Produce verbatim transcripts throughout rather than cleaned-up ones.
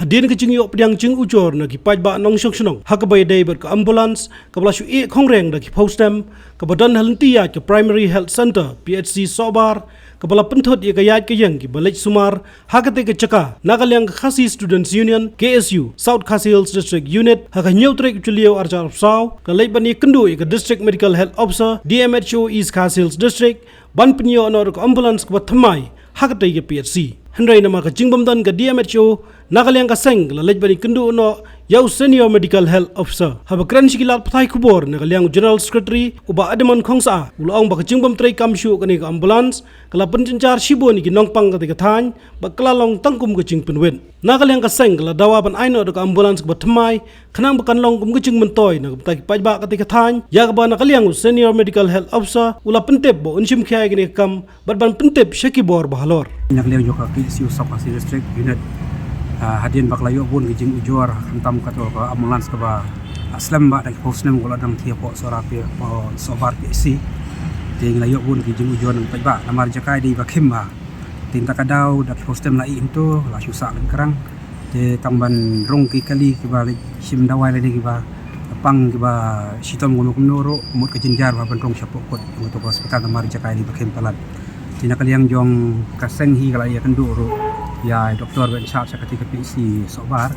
Hadien ka jingïoh pdiang jingujor na ki paidbah nongshong shnong ha kaba ïadei bad ka ambulance kaba la shu ïeh khongriang da ki phew snem, kaba don ha lynti ïaid ka Primary Health Centre, P H C Sohbar, kaba la pynthut ïa ka ïaid ka ïeng kiba leit sumar ha katei ka jaka, na ka liang ka Khasi Students Union, K S U, South Khasi Hills District Unit, ha ka hynñiew tarik u Jylliew arhajar arphew saw, ka la leit ban ïakynduh ïa ka District Medical Health Officer, D M H O, East Khasi Hills District, ban pynïoh noh da ka ambulance kaba thymmai ha katei ka P H C. Hynrei namar ka jingbym don ka D M H O, na ka liang ka seng ka la leit ban ïakynduh noh ïa u Senior Medical Health Officer. Haba kren sha ki lad pathai khubor na ka liang u General Secretary, u Bah Edmund Khongsah, u la ong ba ka jingbym treikam shuh kane ka ambulance ka la pynjynjar shibun ïa ki nongpang katei ka thaiñ, bad ka la long tang kum ka jingpynwit. Na ka liang ka seng ka la dawa ban ai noh da ka ambulance kaba thymmai, khnang ba kan long kum ka jingmyntoi na ka bynta ki paidbah katei ka thaiñ, ïa kaba na ka liang u Senior Medical Health Officer u la pyntip ba un shim khia ïa kane ka kam, bad ban pyntip sha ki bor ba halor. Na ka liang jong ka P H C South Khasi District Unit, ah, hadien ba ka la ïoh bun ki jingujor, khamtam kato ka ambulance kaba, ah, slem bha da ki phew snem, ka la dang thiah hapoh Sohra P-, hapoh Sohbar P H C. Te ngi la ïoh bun ki jingujor na ki paidbah, namar jaka dei ba khim bha. Te mynta ka daw da ki phew snem la ïeh hangto, la shu sah lynkrang. Te tang ban rung ki kali kiba leit shim dawai lane kiba pang kiba shitom kumno kumno ruh, ka mut ka jynjar ba ban rung shapoh kut jong kato ka hospital namar jaka dei ba khim palat. Te na ka liang jong ka seng hi ka la ïakynduh ruh ïa i doktor ba in charge sha katei ka P H C Sohbar.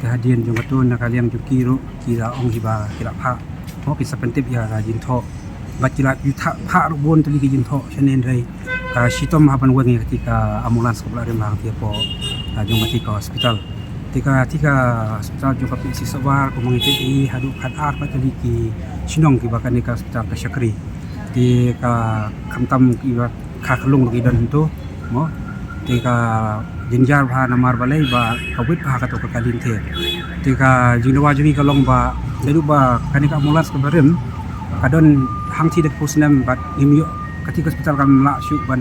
Te hadien jong kato na ka liang jong ki ruh ki la ong hi ba ki la phah, mo, ki sa pyntip ïa ka jingthoh. Bad ki la ïa phah ruh bun tylli ki jingthoh shane, hynrei ka shitom ha ban weng ïa katei ka ambulance kaba la rim hangtei hapoh, ah, jong katei ka hospital. Te katei ka hospital jong ka P H C Sohbar, kumba ngi tip hi, haduh khatar pat tylli ki shnong kiba kane ka hospital ka shakri. Te ka khamtam kiba kha khyllung ruh ki don hangto, mo. Te ka jynjar bha namar balei ba ka wit bha kato ka kali. Te ka jingdawa jong ngi ka long ba, naduh ba kane ka ambulance kaba rim ka don hangtei da ki phew snem bad ngim ïoh, katei ka hospital kam lah shuh ban,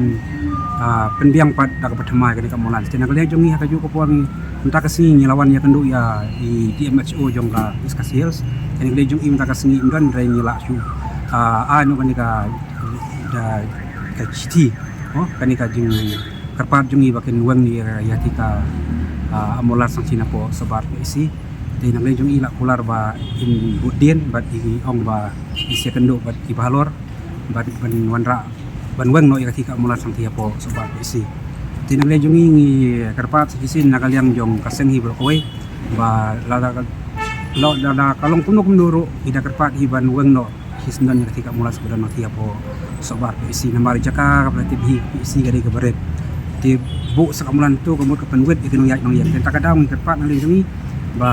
ah, pynbiang pat da kaba thymmai kane ka ambulance. Te na ka liang jong ngi ha kajuh ka por ngi, mynta ka sngi ngi la wan ïakynduh ïa i D M H O jong ka East Khasi Hills. Te na ka liang jong ngi mynta ka sngi ym don, hynrei ngi lah shuh, ah, ai noh kane ka, da, ka shithi, oh, kane ka jingkyrpad jong ngi ba kin weng ïa, ïa katei ka, ah, ambulance sangti napoh Sohbar P H C. Te na ka liang jong ngi la kular ba in bud dien bad i ong ba i sa ïakynduh bad kiba halor bad ban wanrah ban weng noh ïa katei ka ambulance sangti hapoh Sohbar P H C. Te na ka liang jong ngi ngi kyrpad sa shisien na ka liang jong ka seng hi baroh kawei ba lada ka, lada ka long kumno kumno ruh, ngi da kyrpad hi ban weng noh shisyndon ïa katei ka ambulance ba don hangtei hapoh Sohbar P H C namar jaka kaba la tip hi, P H C ka dei kaba rit. Te buh sa ka ambulance to ka mut ka pynwit ïa ki nongïaid nongïeng. Te mynta ka daw ngi kyrpad na ka liang jong ngi ba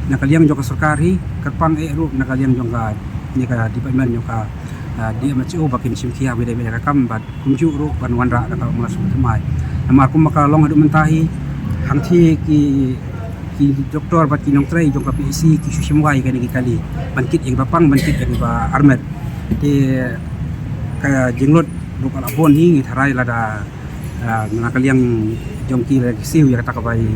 na ka liang jong ka sorkar hi, kyrpang eh ruh na ka liang jong ka, ne ka department jong ka, ah, D M H O ba kin shim khia beit beit ïa ka kam bad kumjuh ruh ban wanrah da ka ambulance kaba thymmai. Namar kumba ka long haduh mynta hi, hangtei ki, ki doktor bad ki nongtrei jong ka P H C ki shu shim wai ïa kine ki kali ban kit ïa kiba pang, ban kit ïa kiba armet. Te ka jinglut ruh ka la bun hi, ngi tharai lada, ah, na ka liang jong ki la ki siew ïa kata kaba i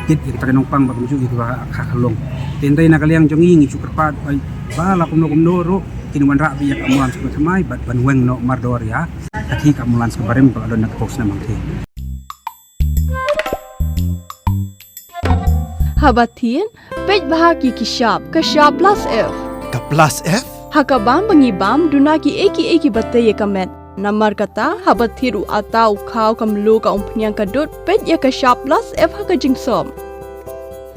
kit ïa kata ka nongpang bad kumjuh ïa kiba kha khyllung. Te hynrei na ka liang jong ngi ngi shu kyrpad ba, ba la kumno kumno ruh kin wanrah beit ïa ka ambulance kaba thymmai bad ban weng noh mardor ïa katei ka ambulance kaba rim kaba la don na ka phew snem hangtei. Haba thied, peit bha ki ki shap, ka shap plus F. Ka plus F? Ha ka bam ba ngi bam, duna kiei kiei kiba tei ïa ka met. Namar kata, haba thied u atta, u khaw, ka mluh, ka umphniang, ka dud, peit ïa ka shap plus F ha ka jingsop.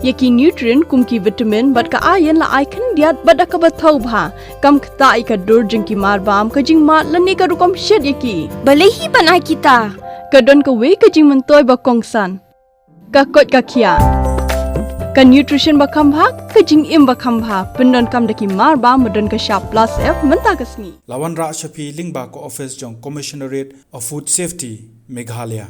Ïa ki nutrient kum ki vitamin bad ka iron la ai khyndiat bad da kaba thaw bha. Kam ktah ïa ka dur jong ki marbam, ka jingmad lane ka rukom shet ïa ki. Balei hi ban ai kita? Ka don kawei ka jingmyntoi ba kongsan. Ka koit ka khiah. Ka nutrition ba kham bha, ka jingim ba kham bha. Pyndonkam da ki marbam ba don ka shap plus F mynta ka sngi. La wanrah sha phi lyngba ka office jong Commissionerate of Food Safety, Meghalaya.